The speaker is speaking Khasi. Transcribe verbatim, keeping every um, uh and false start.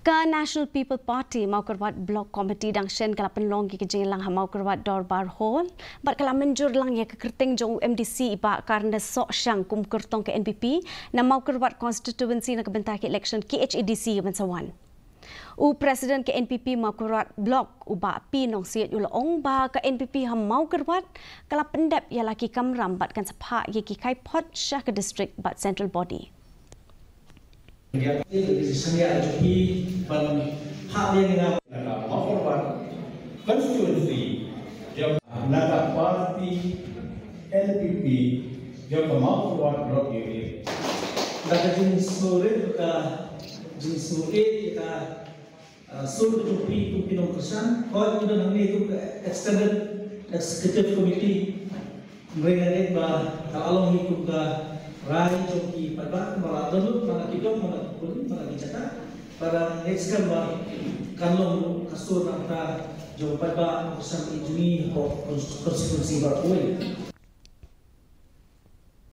Ka National People Party Mawkyrwat Block Committee dang shen ka la pynlong ïa ka jingïalang ha Mawkyrwat Dorbar Hall bad ka la mynjur lang ïa ka kyrteng jong u M D C i Bah Karnes Sohshang kum kyrtong ka N P P na Mawkyrwat constituency na ka bynta ka election K H A D C ban sa wan. U President ka N P P Mawkyrwat Block u Bah P Nongsiej u la ong ba ka N P P ha Mawkyrwat ka la pyndep ïa la ki kamram bad kan sa phah ïa ki kaiphod sha ka district bad central body. Constituency jong na ka party N P P jong ka Mawkyrwat Block Unit. Da ka jingsngewrit ka jingsngewrit ka sur ka jong phi kum ki nongkyrshan, ko ki don hangne kum ka extended executive committee. Hynrei nga ngeit ba ka la long hi kum ka rai jong ki paidbah ba la dohnud man la ki dong man la ki pun man la ki jaka. Ba la ngeit skhem ba kan long ka sur na ka jong paidbah nongkyrshan ki jong ngi hapoh constituency baroh kawei.